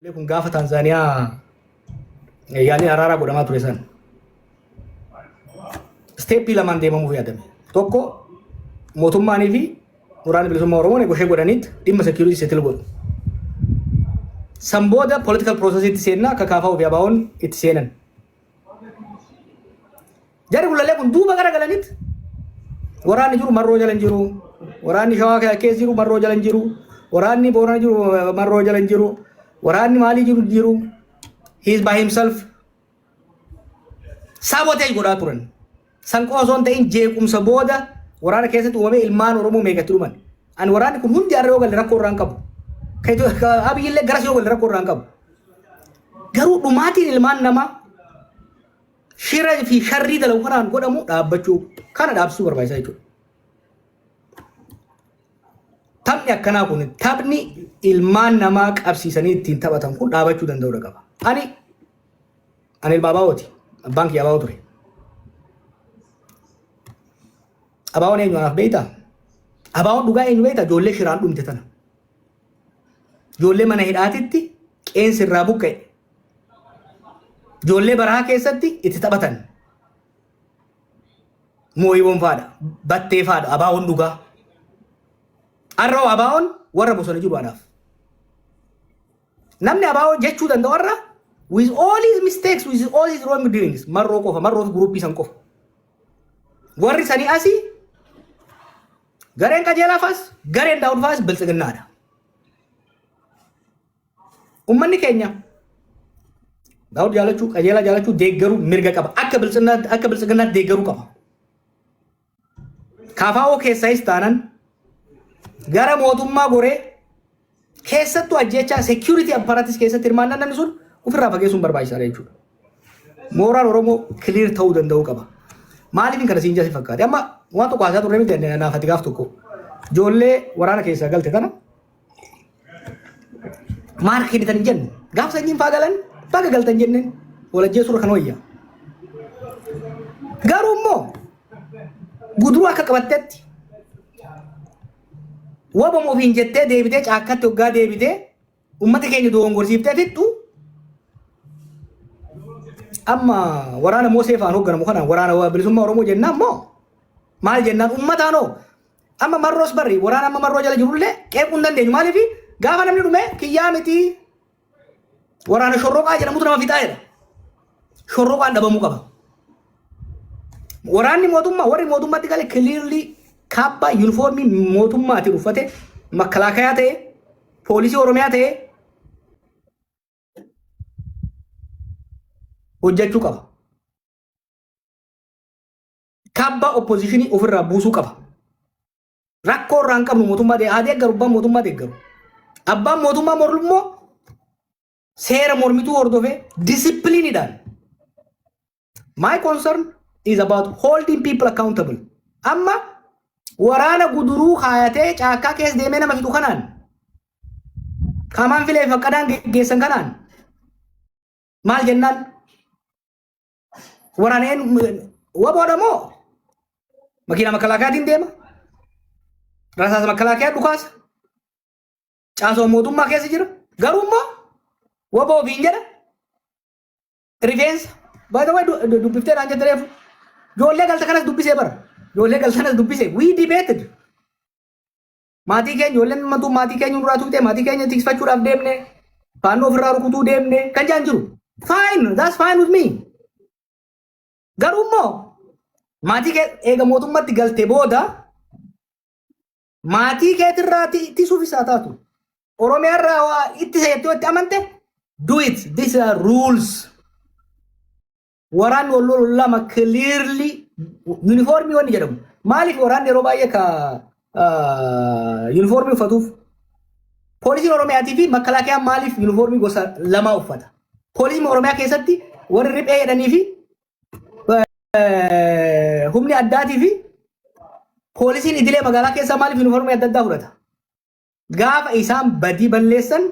Kun gaafa Taanzaaniyaa yaaliin araaraa godhamaa ture san. Step lamaan deemamuuf yaadame. Tokko, mootummaanii fi Waraanni Bilisummaa Oromoo negotiate godhaniit dhimma security settle godhu. San booda political process itti seennaa akka KFO fi ABO'n itti seenan. Jarri gullallee kun duuba gara galaniit waraanni jiru Marroo jala hin jiru. Waraanni Shawaa keessa jiru Marroo jala hin jiru. Waraanni Boorana jiru Marroo jala hin jiru. Waraanni maalii jiru jiru. He is by himself. Sabotage godhaa turan. San qofa osoo hin ta'in, jeequmsa booda waraana keessatti uumamee ilmaan Oromoo meeqatti dhuman. Ani waraanni kun hundi har'a yoo galle rakkoo irraa hin qabu. Abiyyi illee garas yoo galle rakkoo irraa hin qabu. Garuu dhumaatiin ilmaan namaa shira fi sharrii dalagu kanaan godhamu dhaabbachuu kana dhaabsisuu barbaachisaa jechuudha. Taphni akkanaa kun, taphni ilmaan namaa qabsiisanii ittiin taphatan kun dhaabachuu danda'uu qaba. Ani ilma ABOti. Abbaan kiyya ABO ture. ABOn eenyu anaaf beektaa? ABOn dhugaa eenyu beektaa? Ijoollee shiraan dhumte tana. Ijoollee mana hidhaatitti qeensi irraa buqqa'e. Ijoollee barahaa keessatti itti taphatan. Mooyiboon faadha. Battee faadha. ABOn dhugaa. Har'a ABOn warra bosona jiru anaaf. Namni ABO jechuu danda'u har'a, with all his mistakes, with all his wrong doings, Marroo qofa, Marroo fi group san qofa. Warri sanii asii gareen Qajeelaa faas, gareen Daawud faas Biltsiginnaadha. Uummanni keenya Daawud jaalachuu, Qajeelaa jaalachuu, deeggaruu mirga qaba. Akka Biltsiginnaatti deeggaruu qaba. KFO keessaayis taanan gara mootummaa goree, keessattuu ajjechaa security apparatus keessatti hirmaannaan namni sun ofirraa fageessuun barbaachisaadha jechuudha. Mooraan Oromoo clear ta'uu danda'uu qaba. Maaliif kana siin jasi fakkaate? Amma waan tokko haasaa turre miti naaf ati gaaf tokko. Ijoollee waraana keessaa galte tana maal kennitan hin jennu. Gaaf sanyiin faa galan baga galtan jenneen, walajjeessuurra kan wayya. Garuu immoo Guduruu akka qabattetti wabama ofiin jettee deebitee caakkatti hoggaa deebitee uummata keenya dogongorsiiftee fixxu, amma waraana Moosee faan hoogganamu kanaan Waraana Bilisummaa Oromoo jennaan moo maal jennaan uummataanoo? Amma Marroos barri waraana amma Marroo jala jirullee qeequu hin dandeenyu. Maaliif? Gaafa namni dhume kiyyaa miti, waraana shorroqaa jedhamutu nama fixaa jedha. Shorroqaan dhabamuu qaba. Waraanni mootummaa, warri mootummaatti gale, clearly kaabbaa yuunifoormii mootummaatiin uffate, makkalaakayaa ta'e, poolisii Oromiyaa ta'e hojjechuu qaba. Kaabbaa opposition ofirraa buusuu qaba. Rakkoo irraa hin qabnu. Mootummaa haa deeggaru, abbaan mootummaa deeggaru. Abbaan mootummaa mormu immoo seera mormituu hordofee disciplineiidhaan. My concern is about holding people accountable. Amma waraana Guduruu kaayatee caakkaa keessa deemee nama fixu kanaan, qaamaan filee faqqadaan geggeessan kanaan maal jennaan? Waraana waboodha moo makiina makalaakaatiin deema? Rasaasa makalaakaa dhukaasa. Caasoo mootummaa keessa jira. Garuu immoo waboo ofiin jedha. Rifeensa. By the way, dubbiftee naan jette reefu. Ijoollee galta kanas dubbisee bara. Ijoollee galta kanas dubbisee. We debated. Maatii keenya, ijoolleen matuu maatii keenya nurraa tuqxee, maatii keenya tikfachuudhaaf deemne. Faannoo ofirraa rukutuu deemne. Kan jaan jiru. Fine, that's fine with me. Garuu immoo maatii kee eega mootummatti galte booda maatii keetirraa ittisuuf isaa taatu. Oromiyaarraa waa ittisa jettee itti amante, do it. These are rules. Waraanni wal lolu lama clearly yuunifoormii wanni jedhamu. Maaliif waraanni yeroo baay'ee ka yuunifoormii uffatuuf? Poolisiin Oromiyaatii fi makkalaakayaan maaliif yuunifoormii gosa lamaa uffata? Poolisiin Oromiyaa keessatti warri riphee jedhanii fi humni addaatii fi poolisiin idilee magaalaa keessaa maaliif yuunifoormii adda addaa fudhata? Gaafa isaan badii balleessan,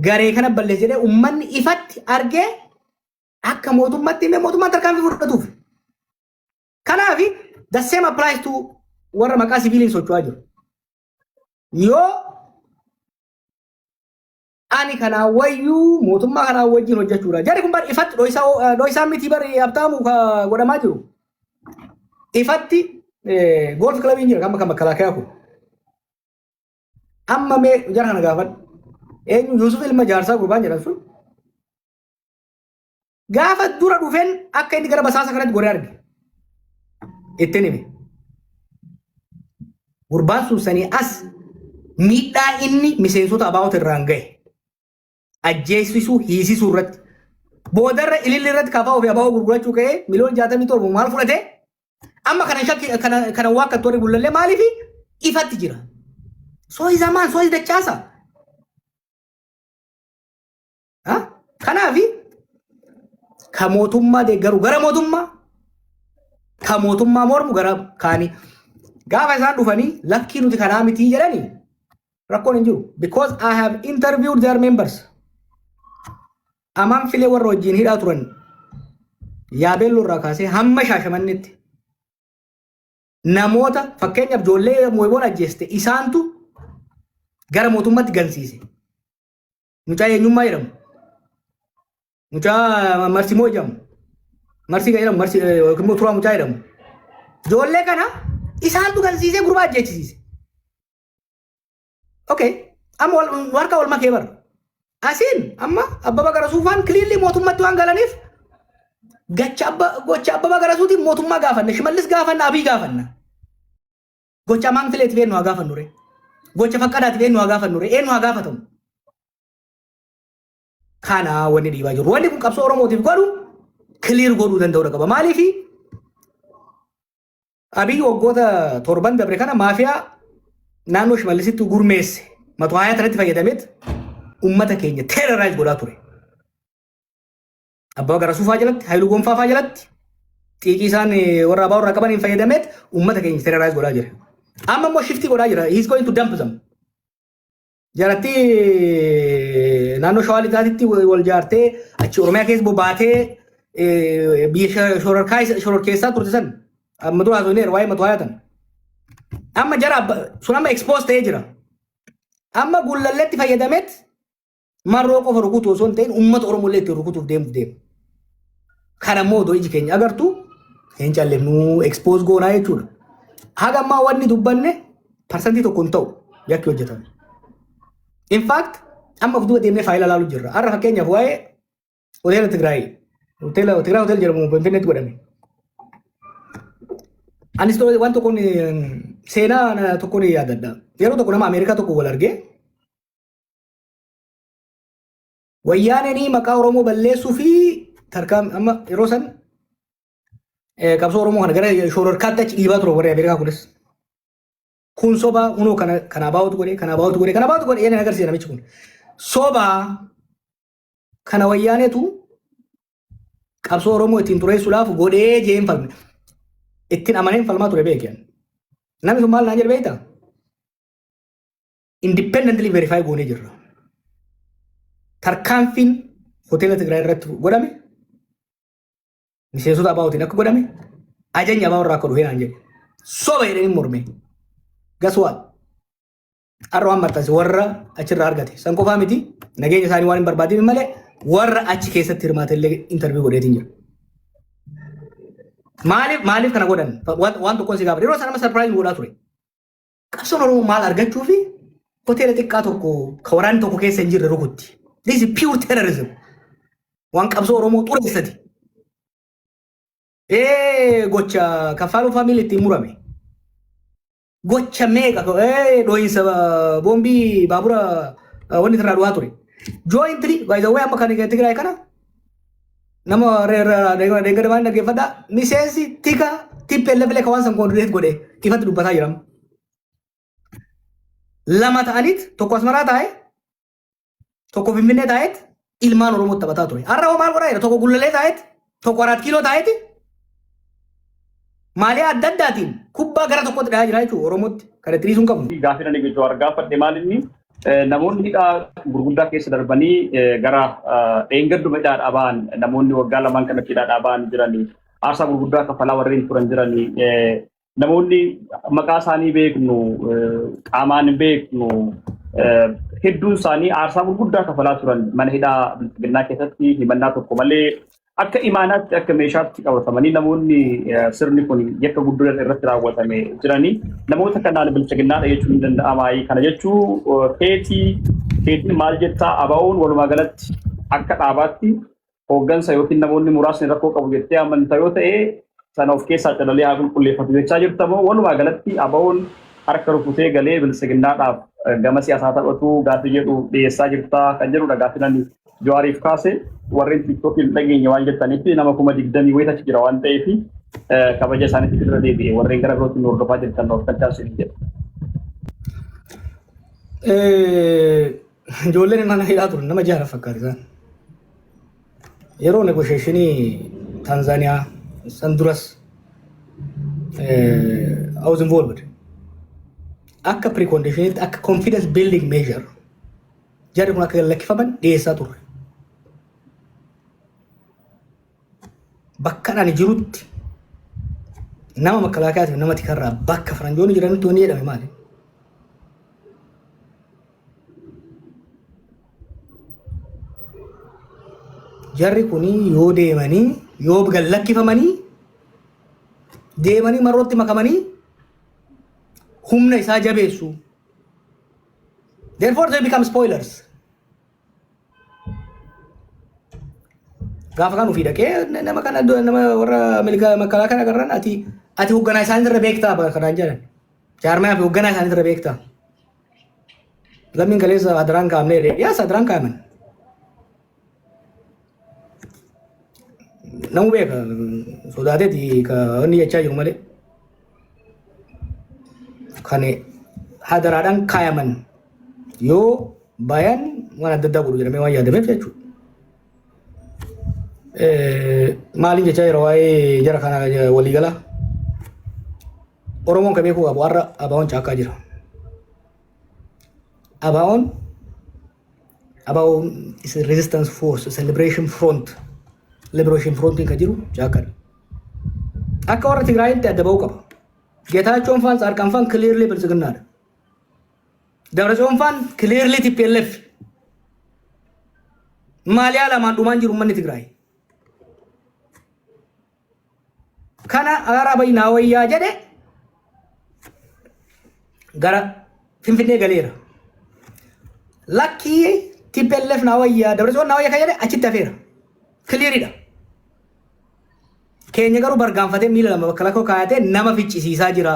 garee kana balleessa jedhee uummanni ifatti argee akka mootummaatti himee mootummaan tarkaanfii fudhatuuf. Kanaaf the same applies to warra maqaa siviiliin socho'aa jiru. Yoo Ani kanaa wayyuu mootummaa kanaa wajjin hojjechuudha. Jarri kun bar ifatti dho'isaa miti bar abtaamu ka godhamaa jiru. Ifatti golf clubiin jira kan makalaakaa kun. Amma mee jara kana gaafadhu. Eenyu Yuusuf ilma jaarsaa gurbaan jedhan sun gaafa dura dhufeen akka inni gara basaasa kanatti goree arge. Ittiin hime. Gurbaan sun sanii as miidhaa inni miseensota abaa'ota irraan gahe. Ajjeesisuu, hiisisuu irratti. Boodarra ililli irratti kafaa ofii abaa'oo gurgurachuu ka'ee miliyoona 67 maal fudhate? Amma kana shakki kana waa akka warri gullallee maaliifi ifatti jira. So is amaan, so is dachaasa. Kanaafi ka mootummaa deeggaru gara mootummaa, ka mootummaa mormu gara kaanii. Gaafa isaan dhufanii lakkii nuti kanaa mitii jedhanii rakkoon hin jiru. Because I have interviewed their members. Amaan filee warra wajjin hidhaa turan Yaabeelloo irraa kaasee hamma Shaashamannetti namoota, fakkeenyaaf ijoollee mooyiboon ajjeeste isaantu gara mootummaatti gansiise. Mucaa eenyummaa jedhamu. Mucaa Marsimoo jedhamu. Marsii jedhamu, Marsii yookiin immoo Turaa mucaa jedhamu. Ijoollee kana isaantu gansiisee gurbaa ajjeechisiise. Okay. Amma harka wal makee bara. Asiin amma Abbaba Garasuufaan clearly mootummatti waan galaniif gacha abba gocha Abbaba Garasuutiin mootummaa gaafanna, Shimallis gaafanna, Abii gaafanna. Gocha amaan fileetiif eenyu haa gaafannu ree? Gocha faqqadaatiif eenyu haa gaafannu ree? Eenyu haa gaafatamu? Kana wanni dhiibaa jiru. Wanni kun qabsoo Oromootiif godhu clear godhuu danda'uu qaba. Maaliifi Abiy waggoota 7n dabre kana maafiyaa naannoo Shimallisitti gurmeesse 120 tanatti fayyadameet ummata keenya terrorize godhaa ture. Abbaa Garasuufaa jalatti, Haayiluu Gonfaafaa jalatti xiiqii isaan warra abaa warra qabaniin fayyadameet ummata keenya terrorize godhaa jira. Amma immoo shift godhaa jira. He is going to dump them. Jaratti naannoo Shawaa Lixaatitti wal jaartee achi Oromiyaa keessa bobbaatee biyya shororkeessaa turte san amma dura haasofneera waa'ee 120 tan. Amma jara sun amma expose ta'ee jira. Amma Gullalleetti fayyadameet Marroo qofa rukutu osoo hin ta'in uummata Oromoo illee ittiin rukutuuf deemuuf deema. Kana immoo odoo iji keenya agartu hin callifnu, expose goonaa jechuudha. Haga ammaa wanni dubbanne 1% hin ta'u yakki hojjetame. In fact, amma of duuba deemnee faayila ilaaluu jirra. Har'a fakkeenyaaf waa'ee hoteela Tigraay, hoteela Tigraay hotel jedhamu Finfinneetti godhame. Anis waan tokkoon seenaa tokkoon yaadadha. Yeroo tokko nama Ameerikaa tokko wal argee, wayyaaneenii maqaa Oromoo balleessuu fi tarkaan amma yeroo san qabsoo Oromoo kana gara shororkaatti achi dhiibaa ture warri Ameerikaa kunis. Kun sobaa, kunoo kana kana baa'utu godhe, kana baa'utu godhe, kana baa'utu godhe jedhanii agarsiisa namichi kun. Sobaa kana wayyaaneetu qabsoo Oromoo ittiin xureessuudhaaf godhee jeen falme. Ittiin amaneen falmaa ture beekyan. Namni sun maal naan jedhe beektaa? Independently verify goonee jirra. Tarkaanfiin hoteela Tigraay irratti godhame miseensota ABO'tiin akka godhame, ajajni ABO irraa akka dhufe naan jedhe. Soba jedhanii morme. Guess what? Har'a waan maxxanse warra achirraa argate. San qofaa miti, nageenya isaanii waan hin barbaadin malee warra achi keessatti hirmaate illee interview godheetiin jira. Maaliif kana godhan? Waan tokkoon si gaafata. Yeroo sana nama surprise godhaa ture. Qabsoon Oromoo maal argachuu fi hoteela xiqqaa tokko ka waraanni tokko keessa hin jirre rukutti? This is pure terrorism. Waan qabsoo Oromoo xureessati. Ee, gocha Kaffaaluu family ittiin murame. Gocha meeqa dhohiinsa boombii baabura wanni irraa du'aa ture. Jointly, by the way, amma kan Tigraay kana nama deeggaree waan dhaggeeffadhaa, miseensi tika TPLF illee ka waan san coordinate godhe ifatti dubbataa jiram. Lama ta'aniit, tokko Asmaraa taa'e, tokko Finfinnee taa'eet ilmaan Oromoo taphataa ture. Har'a hoo maal godhaa jira? Tokko Gullallee taa'eet, tokko Araat Kiiloo taa'eeti. Maalii adda addaatiin kubbaa gara tokkotti dhahaa jira jechuudha Oromootti. Kan itti dhiisuu hin qabnu. Gaafii ani Jawaar gaafadhe maal inni, namoonni hidhaa gurguddaa keessa darbanii gara dheengadduma hidhaadhaa ba'an, namoonni waggaa 2n kanatti hidhaadhaa ba'an jiranii, aarsaa gurguddaa kaffalaa warreen turan jiranii, namoonni maqaa isaanii beeknu, qaamaan beeknu. Hedduun isaanii aarsaa gurguddaa kafalaa turan mana hidhaa bilxiginnaa keessatti himannaa tokko malee akka imaanaatti, akka meeshaatti qabatamanii namoonni sirni kun yakka guddaa irratti raawwatame jiranii, namoota kanaan bilxiginnaadha jechuun hin danda'amaa? Kana jechuu keetii keetiin maal jettaa? ABO'n walumaa galatti akka dhaabaatti hooggansa yookiin namoonni muraasni rakkoo qabu jettee amantaa yoo ta'e, sana of keessaa calalee haa qulqulleeffatu jechaa jirta moo, walumaa galatti ABO'n harka rukutee galee bilxiginnaadhaaf gama siyaasaa taphatu gaaffii jedhu dhiyeessaa jirtaa kan jedhudha gaaffii namni Jawaariif kaase. Warreen TikTokiin dhageenye waan jettaniif, nama 20,000 wayii achi jira waan ta'eef, kabaja isaaniitti irra deebi'e, warreen gara birootti nu hordofaa jirtan of kan taasisu jedha. Ijoolleen mana hidhaa turan nama jaara fakkaate isaan. Yeroo negotiation Tanzaaniyaa san duras I was involved. Akka preconditionitti, akka confidence building measure, jarri kun akka lakkifaman dhiyeessaa turre. Bakka ani jirutti nama makalaakaa nama tikarraa bakka faranjoonni jiranitti wanni jedhame maali? Jarri kun yoo deemanii, yoo gad lakkifamanii deemanii marrootti makamanii humna isaa jabeessu. Therefore they become spoilers. Gaafa kan ofii dhaqee nama kana, nama warra makalaa kana agarran, ati hoogganaa isaanii irra beektaa kanaan jedhan. Jaarmayaa fi hoogganaa isaanii irra beektaa. Lammiin kaleessa adaraan kaa'amnee, yaas adaraan kaa'aman. Namu beeka, sodaateeti ka inni jechaa jiru malee. Kan hadaraadhaan kaayaman yoo bayan waan adda addaa godhu jedhamee waan yaadameef jechuudha. Maaliin jechaa jira waa'ee jara kana waliigala? Oromoon ka beekuu qabu, har'a ABO'n caakkaa jira. ABO'n is a resistance force, is a liberation front. Liberation frontiin ka jiru caakkaadha. Akka warra Tigraayitti adda ba'uu qaba. Getaachoon faan, Tsaarqaan faan clearly biltsiginnaadha. Dabratsiyoon faan clearly TPLF. Maaliyaa lamaan dhumaan jiru uummanni Tigraay. Kana gara Abiy naa wayyaa jedhe gara Finfinnee galeera. Lakkii, TPLF naa wayyaa, Dabratsiyoon naa wayyaa kan jedhe achitti hafeera. Clearidha. Keenya garuu bargaanfatee miila lama bakka lakkoo kaayatee nama ficcisiisaa jira.